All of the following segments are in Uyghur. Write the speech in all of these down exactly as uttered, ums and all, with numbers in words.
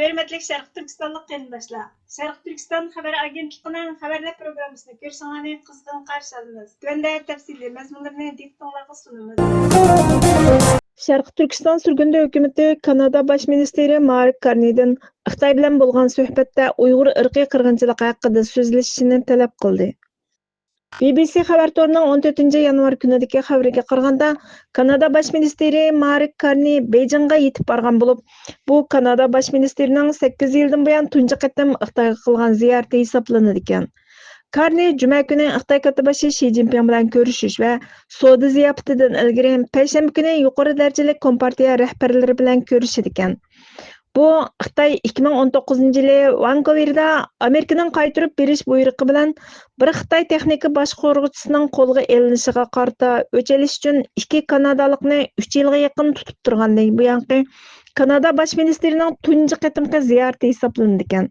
ھۆرمەتلىك شەرقىي تۈركىستانلىق قېرىنداشلار، شەرقىي تۈركىستان خەۋەر ئاگېنتلىقىنىڭ خەۋەرلەر پروگراممىسىنى كۆرۈشۈڭلارنى قىزغىن قارشى ئالىمىز. تۆۋەندە تەپسىلىي مەزمۇنلىرىنى دىققىتىڭلارغا سۇنىمىز. شەرقىي تۈركىستان سۈرگۈندە ھۆكۈمىتى كانادا باش مىنىستىرى مارك كارنىدىن خىتاي بىلەن بولغان سۆھبەتتە ئۇيغۇر ئىرقىي قىرغىنچىلىقى ھەققىدە سۆزلىشىشىنى تەلەپ قىلدى. بى بى سى خەۋەر تورىنىڭ ئون تۆتىنچى يانۋار كۈنىدىكى خەۋىرىگە قارىغاندا، كانادا باش مىنىستىرى مارك كارنى بېيجىڭغا يېتىپ بارغان بولۇپ، بۇ كانادا باش مىنىستىرىنىڭ سەككىز يىلدىن بۇيان تۇنجى قېتىم خىتايغا قىلغان زىيارىتى ھېسابلىنىدىكەن. كارنى جۈمە كۈنى خىتاي كاتتىباشى شى جىنپىڭ بىلەن كۆرۈشۈش ۋە سودا زىياپىتىدىن ئىلگىرى پەيشەنبە كۈنى يۇقىرى دەرىجىلىك كومپارتىيە رەھبەرلىرى بىلەن كۆرۈشىدىكەن. بۇ خىتاي ئىككى مىڭ ئون توققۇزىنچى يىلى ۋانكوۋېردا ئامېرىكىنىڭ قايتۇرۇپ بېرىش بۇيرۇقى بىلەن بىر خىتاي تېخنىكا باشقۇرغۇچىسىنىڭ قولغا ئېلىنىشىغا قارىتا ئۆچ ئېلىش ئۈچۈن ئىككى كانادالىقنى ئۈچ يىلغا يېقىن تۇتۇپ تۇرغاندىن بۇيانقى كانادا باش مىنىستىرىنىڭ تۇنجى قېتىمقى زىيارىتى ھېسابلىنىدىكەن.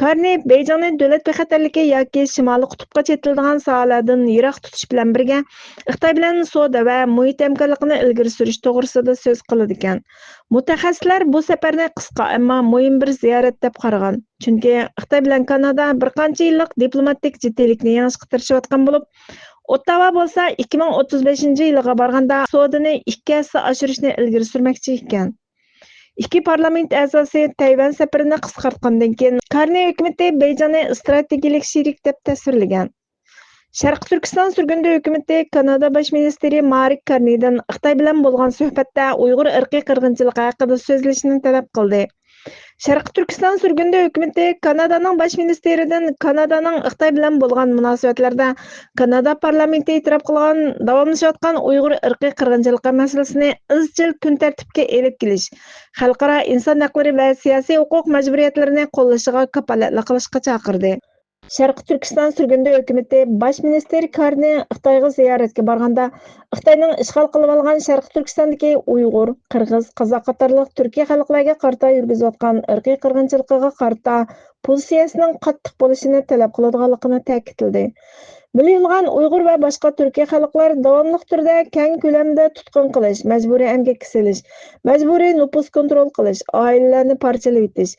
كارنى بېيجىڭنى دۆلەت بىخەتەرلىكى ياكى شىمالىي قۇتۇپقا چېتىلىدىغان ساھەلەردىن يىراق تۇتۇش بىلەن بىرگە، خىتاي بىلەن سودا ۋە مۇھىت ھەمكارلىقىنى ئىلگىرى سۈرۈش توغرىسىدا سۆز قىلىدىكەن. مۇتەخەسسىسلەر بۇ سەپەرنى قىسقا، ئەمما مۇھىم بىر زىيارەت دەپ قارىغان. چۈنكى خىتاي بىلەن كانادا بىر قانچە يىللىق دىپلوماتىك جىددىيلىكنى يېڭىشقا تىرىشىۋاتقان بولۇپ، ئوتتاۋا بولسا ئىككى مىڭ ئوتتۇز بەشىنچى يىلىغا بارغاندا سودىنى ئىككى ھەسسە ئاشۇرۇشنى ئىلگىرى سۈرمەكچى ئىكەن. ئىككى پارلامېنت ئەزاسى تەيۋەن سەپىرىنى قىسقارتقاندىن كېيىن، كارنى ھۆكۈمىتى بېيجىڭنى ئىستراتېگىيەلىك شېرىك دەپ تەسۋىرلىگەن. شەرقىي تۈركىستان سۈرگۈندە ھۆكۈمىتى كانادا باش مىنىستىرى مارك كارنىدىن خىتاي بىلەن بولغان سۆھبەتتە ئۇيغۇر ئىرقىي قىرغىنچىلىقى ھەققىدە سۆزلىشىنى تەلەپ قىلدى. شەرقىي تۈركىستان سۈرگۈندە ھۆكۈمىتى كانادانىڭ باش مىنىستىرىدىن كانادانىڭ خىتاي بىلەن بولغان مۇناسىۋەتلىرىدە كانادا پارلامېنتى ئېتىراپ قىلغان داۋاملىشىۋاتقان ئۇيغۇر ئىرقىي قىرغىنچىلىقى مەسىلىسىنى ئىزچىل كۈن تەرتىپكە ئېلىپ كېلىش، خەلقئارا ئىنسان ھەقلىرى ۋە سىياسىي ھوقۇق مەجبۇرىيەتلىرىنى قوللىشىغا كاپالەتلىك قىلىشقا چاقىردى. شەرقىي تۈركىستان سۈرگۈندە ھۆكۈمىتى باش مىنىستىر كارنى خىتايغا زىيارەتكە بارغاندا، خىتاينىڭ ئىشغال قىلىۋالغان شەرقىي تۈركىستاندىكى ئۇيغۇر، قىرغىز، قازاق قاتارلىق تۈركىي خەلقلەرگە قارىتا يۈرگۈزۈۋاتقان ئىرقىي قىرغىنچىلىقىغا قارىتا پوزىتسىيەسىنىڭ قاتتىق بولۇشىنى تەلەپ قىلىدىغانلىقىنى تەكىتلىدى. مىليونلىغان ئۇيغۇر ۋە باشقا تۈركىي خەلقلەر داۋاملىق تۈردە كەڭ كۆلەمدە تۇتقۇن قىلىش، مەجبۇرىي ئەمگەككە سېلىش، مەجبۇرىي نوپۇس كونترول قىلىش، ئائىلىلەرنى پارچىلىۋېتىش،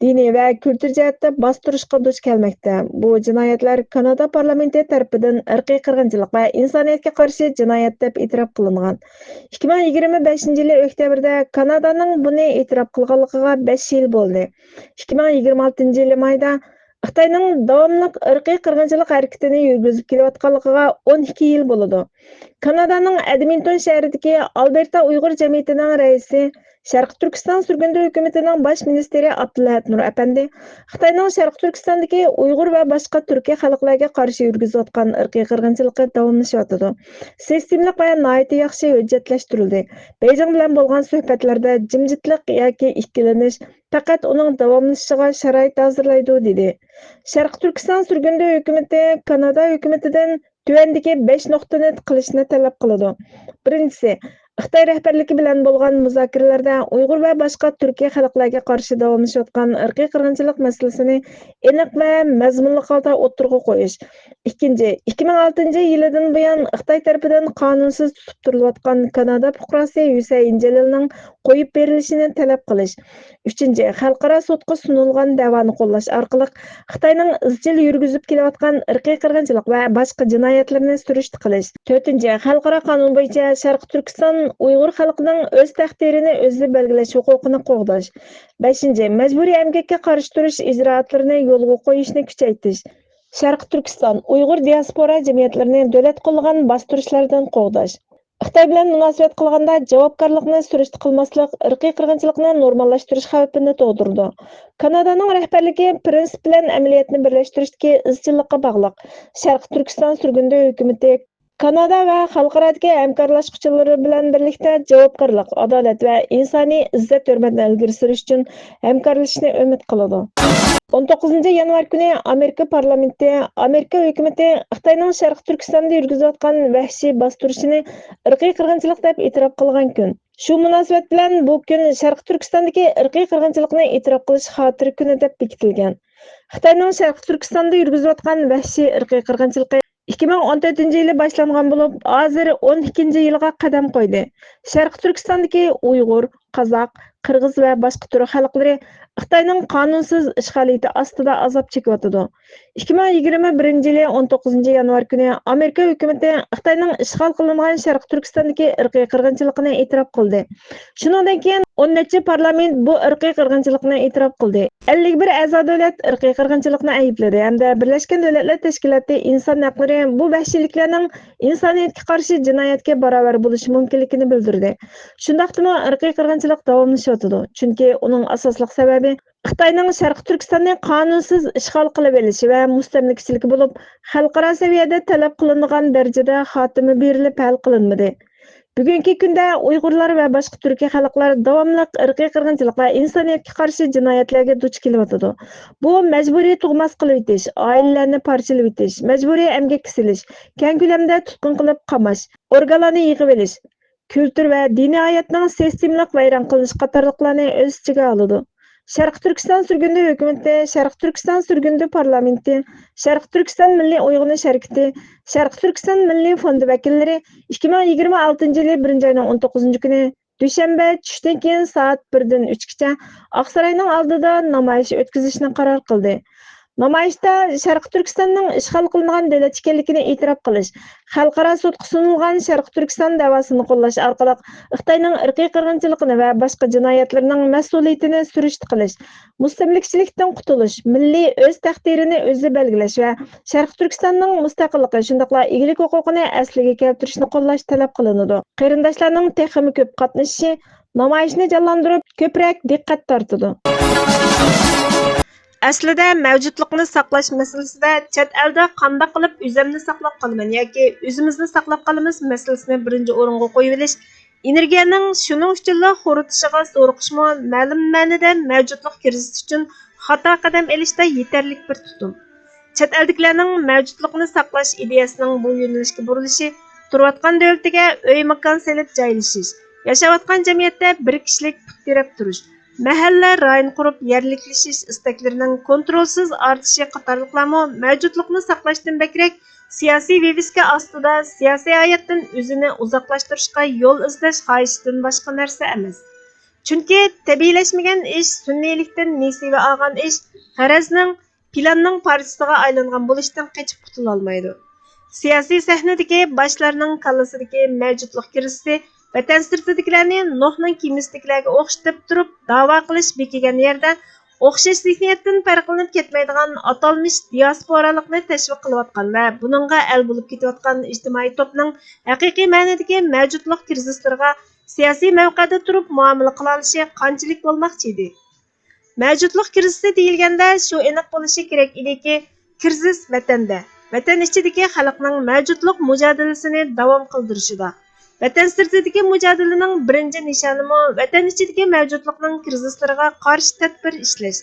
دىنىي ۋە كۈلتۈر جەھەتتە باستۇرۇشقا دۇچ كەلمەكتە. بۇ جىنايەتلەر كانادا پارلامېنتى تەرىپىدىن ئىرقىي قىرغىنچىلىق ۋە ئىنسانىيەتكە قارشى جىنايەت دەپ ئېتىراپ قىلىنغان. ئىككى مىڭ يىگىرمە بەشىنچى يىلى ئۆكتەبىردە كانادانىڭ بۇنى ئېتىراپ قىلغانلىقىغا بەش يىل بولدى. ئىككى مىڭ يىگىرمە ئالتىنچى يىلى مايدا خىتاينىڭ داۋاملىق ئىرقىي قىرغىنچىلىق ھەرىكىتىنى يۈرگۈزۈپ كېلىۋاتقانلىقىغا ئون ئىككى يىل بولىدۇ. كانادانىڭ ئەدمىنتون شەھىرىدىكى ئالبېرتا ئۇيغۇر جەمئىيىتىنىڭ رەئىسى، شەرقىي تۈركىستان سۈرگۈندە ھۆكۈمىتىنىڭ باش مىنىستىرى ئابدۇلئەھەد نۇر ئەپەندى خىتاينىڭ شەرقىي تۈركىستاندىكى ئۇيغۇر ۋە باشقا تۈركىي خەلقلەرگە قارشى يۈرگۈزۈۋاتقان ئىرقىي قىرغىنچىلىقى داۋاملىشىۋاتىدۇ. سىستېمىلىق ۋە ناھايىتى ياخشى ھۆججەتلەشتۈرۈلدى. بېيجىڭ بىلەن بولغان سۆھبەتلەردە جىمجىتلىق ياكى ئىككىلىنىش پەقەت ئۇنىڭ داۋاملىشىشىغا شارائىت ھازىرلايدۇ، دېدى. شەرقىي تۈركىستان سۈرگۈندە ھۆكۈمىتى كانادا ھۆكۈمىتىدىن تۆۋەندىكى بەش نۇقتىنى قىلىشنى تەلەپ قىلىدۇ. بىرىنچىسى، خىتاي رەھبەرلىكى بىلەن بولغان مۇزاكىرىلەردە ئۇيغۇر ۋە باشقا تۈركىي خەلقلەرگە قارشى داۋاملىشىۋاتقان ئىرقىي قىرغىنچىلىق مەسىلىسىنى ئېنىق ۋە مەزمۇنلۇق ھالدا ئوتتۇرىغا قويۇش. ئىككىنچى، ئىككى مىڭ ئالتىنچى يىلىدىن بۇيان خىتاي تەرىپىدىن قانۇنسىز تۇتۇپ تۇرۇلۇۋاتقان كانادا پۇقراسى ھۈسەيىن جېلىلنىڭ قويۇپ بېرىلىشىنى تەلەپ قىلىش. ئۈچىنچى، خەلقئارا سوتقا سۇنۇلغان دەۋانى قوللاش ئارقىلىق خىتاينىڭ ئىزچىل يۈرگۈزۈپ كېلىۋاتقان ئىرقىي قىرغىنچىلىق ۋە باشقا جىنايەتلىرىنى سۈرۈشتە قىلىش. تۆتىنچى، خەلقئارا قانۇن بويىچە شەرقىي تۈركىستان ئۇيغۇر خەلقىنىڭ ئۆز تەقدىرىنى ئۆزى بەلگىلەش ھوقۇقىنى قوغداش. بەشىنچى، مەجبۇرىي ئەمگەككە قارشى تۇرۇش ئىجرائاتلىرىنى يولغا قويۇشنى كۈچەيتىش. شەرقىي تۈركىستان ئۇيغۇر دىياسپورا جەمئىيەتلىرىنى دۆلەت قوللىغان باستۇرۇشلاردىن قوغداش. خىتاي بىلەن مۇناسىۋەت قىلغاندا جاۋابكارلىقنى سۈرۈشتە قىلماسلىق ئىرقىي قىرغىنچىلىقنى نورماللاشتۇرۇش خەۋپىنى تۇغدۇرىدۇ. كانادانىڭ رەھبەرلىكى پىرىنسىپ بىلەن ئەمەلىيەتنى بىرلەشتۈرۈشتىكى ئىزچىللىققا باغلىق. شەرقىي تۈركىستان سۈرگۈندە ھۆكۈمىتى كانادا ۋە خەلقئارادىكى ھەمكارلاشقۇچىلىرى بىلەن بىرلىكتە جاۋابكارلىق، ئادالەت ۋە ئىنسانىي ئىززەت-ھۆرمەتنى ئىلگىرى سۈرۈش ئۈچۈن ھەمكارلىشىشنى ئۈمىد قىلىدۇ. ئون توققۇزىنچى يانۋار كۈنى ئامېرىكا پارلامېنتى ئامېرىكا ھۆكۈمىتى خىتاينىڭ شەرقىي تۈركىستاندا يۈرگۈزۈۋاتقان ۋەھشىي باستۇرۇشىنى ئىرقىي قىرغىنچىلىق دەپ ئېتىراپ قىلغان كۈن. شۇ مۇناسىۋەت بىلەن بۇ كۈن شەرقىي تۈركىستاندىكى ئىرقىي قىرغىنچىلىقنى ئېتىراپ قىلىش خاتىرە كۈنى دەپ بېكىتىلگەن. خىتاينىڭ شەرقىي تۈركىستاندا يۈرگۈزۈۋاتقان ۋەھشىي ئىرقىي قىرغىنچىلىقى ئىككى مىڭ ئون تۆتىنچى يىلى باشلانغان بولۇپ، ھازىر ئون ئىككىنچى يىلىغا قەدەم قويدى. شەرقىي تۈركىستاندىكى ئۇيغۇر، قازاق، قىرغىز ۋە باشقا تۈرك خەلقلىرى خىتاينىڭ قانۇنسىز ئىشغالىيىتى ئاستىدا ئازاب چېكىۋاتىدۇ. ئىككى مىڭ يىگىرمە بىرىنچى يىلى ئون توققۇزىنچى يانۋار كۈنى ئامېرىكا ھۆكۈمىتى خىتاينىڭ ئىشغال قىلىنغان شەرقىي تۈركىستاندىكى ئىرقىي قىرغىنچىلىقىنى ئېتىراپ قىلدى. شۇنىڭدىن كېيىن ئون نەچچە پارلامېنت بۇ ئىرقىي قىرغىنچىلىقنى ئېتىراپ قىلدى. ئەللىك بىر ئەزا دۆلەت ئىرقىي قىرغىنچىلىقنى ئەيىبلىدى ھەمدە بىرلەشكەن دۆلەتلەر تەشكىلاتى ئىنسان ھەقلىرى بۇ ۋەھشىيلىكلەرنىڭ ئىنسانىيەتكە قارشى جىنايەتكە باراۋەر بولۇشى مۇمكىنلىكىنى بىلدۈردى. شۇنداقتىمۇ ئىرقىي قىرغىنچىلىق داۋاملىشىۋاتىدۇ، چۈنكى ئۇنىڭ ئاساسلىق سەۋەبى خىتاينىڭ شەرقىي تۈركىستاننى قانۇنسىز ئىشغال قىلىۋېلىشى ۋە مۇستەملىكىچىلىكى بولۇپ، خەلقئارا سەۋىيەدە تەلەپ قىلىنىدىغان دەرىجىدە خاتىمە بېرىلىپ ھەل قىلىنمىدى. بۈگۈنكى كۈندە ئۇيغۇرلار ۋە باشقا تۈركىي خەلقلەر داۋاملىق ئىرقىي قىرغىنچىلىق ۋە ئىنسانىيەتكە قارشى جىنايەتلەرگە دۇچ كېلىۋاتىدۇ. بۇ مەجبۇرىي تۇغماس قىلىۋېتىش، ئائىلىلەرنى پارچىلىۋېتىش، مەجبۇرىي ئەمگەككە سېلىش، كەڭ كۆلەمدە تۇتقۇن قىلىپ قاماش، ئورگانلارنى يىغىۋېلىش، كۈلتۈر ۋە دىنىي ھاياتنىڭ سىستېمىلىق ۋەيران قىلىنىشى قاتارلىقلارنى ئۆز ئىچىگە ئالىدۇ. شەرقىي تۈركىستان سۈرگۈندە ھۆكۈمىتى، شەرقىي تۈركىستان سۈرگۈندە پارلامېنتى، شەرقىي تۈركىستان مىللىي ئويغىنىش ھەرىكىتى، شەرقىي تۈركىستان مىللىي فوندى ۋەكىللىرى ئىككى مىڭ يىگىرمە ئالتىنچى يىلى بىرىنچى ئاينىڭ ئون توققۇزىنچى كۈنى دۈشەنبە چۈشتىن كېيىن سائەت بىردىن ئۈچكىچە ئاقساراينىڭ ئالدىدا نامايىش ئۆتكۈزۈشنى قارار قىلدى. نامايىشتا شەرقىي تۈركىستاننىڭ ئىشغال قىلىنغان دۆلەت ئىكەنلىكىنى ئېتىراپ قىلىش، خەلقئارا سوتقا سۇنۇلغان شەرقىي تۈركىستان دەۋاسىنى قوللاش ئارقىلىق خىتاينىڭ ئىرقىي قىرغىنچىلىقىنى ۋە باشقا جىنايەتلىرىنىڭ مەسئۇلىيىتىنى سۈرۈشتە قىلىش، مۇستەملىكىچىلىكتىن قۇتۇلۇش، مىللىي ئۆز تەقدىرىنى ئۆزى بەلگىلەش ۋە شەرقىي تۈركىستاننىڭ مۇستەقىللىقى، شۇنداقلا ئىگىلىك ھوقۇقىنى ئەسلىگە كەلتۈرۈشنى قوللاش تەلەپ قىلىنىدۇ. قېرىنداشلارنىڭ تېخىمۇ كۆپ قاتنىشىشى نامايىشنى جانلاندۇرۇپ، كۆپرەك دىققەت تارتىدۇ. ئەسلىدە مەۋجۇتلۇقنى ساقلاش مەسىلىسىدە چەت ئەلدە قانداق قىلىپ ئۆزەمنى ساقلاپ قالىمەن ياكى ئۆزىمىزنى ساقلاپ قالىمىز مەسىلىسىنى بىرىنچى ئورۇنغا قويۇۋېلىش، ئېنېرگىيەنىڭ شۇنىڭ ئۈچۈنلا خورىتىشىغا زورۇقۇشمۇ مەلۇم مەنىدە مەۋجۇتلۇق كىرىزىسى ئۈچۈن خاتا قەدەم ئېلىشتا يېتەرلىك بىر تۇتۇم. چەت ئەلدىكىلەرنىڭ مەۋجۇتلۇقنى ساقلاش ئىدىيەسىنىڭ بۇ يۆنىلىشكە بۇرۇلۇشى تۇرۇۋاتقان دۆلىتىگە ئۆي-ماكان سېلىپ جايلىشىش، ياشاۋاتقان جەمئىيەتتە بىر كىشىلىك پۇت تىرەپ تۇرۇش، مەھەللە رايون قۇرۇپ يەرلىكلىشىش ئىستەكلىرىنىڭ كونترولسىز ئارتىشى قاتارلىقلارمۇ مەۋجۇتلۇقنى ساقلاشتىن بەكرەك سىياسىي ۋىۋىسكا ئاستىدا سىياسىي ھاياتتىن ئۆزىنى ئۇزاقلاشتۇرۇشقا يول ئىزدەش خاھىشىدىن باشقا نەرسە ئەمەس. چۈنكى تەبىئىيلەشمىگەن ئىش، سۈنئىيلىكتىن نېسىۋە ئالغان ئىش غەرەزنىڭ، پىلاننىڭ پارچىسىغا ئايلانغان بولۇشتىن قېچىپ قۇتۇلالمايدۇ. سىياسىي سەھنىدىكى باشلارنىڭ كاللىسىدىكى مەۋجۇتلۇق كىرىزىسى ۋەتەن سىرتىدىكىلەرنى نۇھنىڭ كېمىسىدىكىلەرگە ئوخشىتىپ تۇرۇپ داۋا قىلىش بېكىگەن يەردە ئوخشاش زېھنىيەتتىن پەرقلىنىپ كەتمەيدىغان ئاتالمىش دىياسپورالىقنى تەشۋىق قىلىۋاتقان ۋە بۇنىڭغا ئەل بولۇپ كېتىۋاتقان ئىجتىمائىي توپنىڭ ھەقىقىي مەنىدىكى مەۋجۇتلۇق كىرىزىسلىرىغا سىياسىي مەۋقەدە تۇرۇپ مۇئامىلە قىلالىشى قانچىلىك بولماقچى ئىدى؟ مەۋجۇتلۇق كىرىزىسى دېيىلگەندە، شۇ ئېنىق بولۇشى كېرەك ئىدىكى، كىرىزىس ۋەتەندە، ۋەتەن ئىچىدىكى خەلقنىڭ مەۋجۇتلۇق مۇجادىلىسىنى داۋام قىلدۇرۇشىدا، ۋەتەن سىرتىدىكى مۇجادىلىنىڭ بىرىنچى نىشانىمۇ ۋەتەن ئىچىدىكى مەۋجۇتلۇقنىڭ كىرىزىسلىرىغا قارشى تەدبىر ئىشلەش،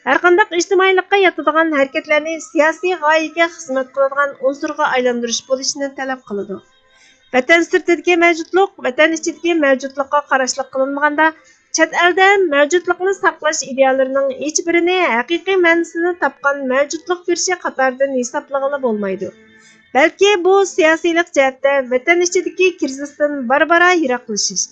ھەرقانداق ئىجتىمائىيلىققا ياتىدىغان ھەرىكەتلەرنى سىياسىي غايىگە خىزمەت قىلىدىغان ئۇنسۇرغا ئايلاندۇرۇش بولۇشىنى تەلەپ قىلىدۇ. ۋەتەن سىرتىدىكى مەۋجۇتلۇق، ۋەتەن ئىچىدىكى مەۋجۇتلۇققا قاراشلىق قىلىنمىغاندا، چەت ئەلدە مەۋجۇتلۇقنى ساقلاش ئىدىيەلىرىنىڭ ھېچبىرىنى ھەقىقىي مەنىسىنى تاپقان مەۋجۇتلۇق كۈرىشى قاتارىدىن ھېسابلىغىلى بولمايدۇ. بەلكى بۇ سىياسىيلىق جەھەتتە ۋەتەن ئىچىدىكى كىرىزىستىن بارا-بارا يىراقلىشىش،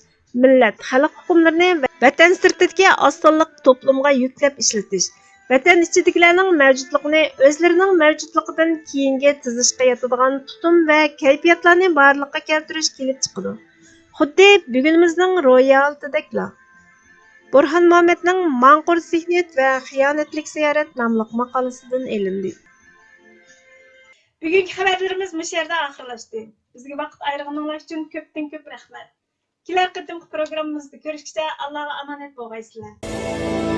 مىللەت، خەلق ئۇقۇملىرىنى ۋەتەن سىرتىدىكى ئاز سانلىق توپلۇمغا يۈكلەپ ئىشلىتىش، ۋەتەن ئىچىدىكىلەرنىڭ مەۋجۇتلۇقىنى ئۆزلىرىنىڭ مەۋجۇتلۇقىدىن كېيىنگە تىزىشقا ياتىدىغان تۇتۇم ۋە كەيپىياتلارنى بارلىققا كەلتۈرۈش كېلىپ چىقىدۇ. خۇددى بۈگۈنىمىزنىڭ روھىي ھالىتىدەكلا. بورھان مۇھەممەدنىڭ ماڭقۇر زېھنىيەت ۋە خىيانەتلىك زىيارەت ناملىق ماقالىسىدىن ئېلىندى. بۈگۈنكى خەۋەرلىرىمىز مۇشۇ يەردە ئاخىرلاشتى. بىزگە ۋاقىت ئايرىغىنىڭلار ئۈچۈن كۆپتىن كۆپ رەھمەت. كېلەر قېتىمقى پروگراممىمىزدا كۆرۈشكىچە ئاللاغا ئامانەت بولغايسىلەر.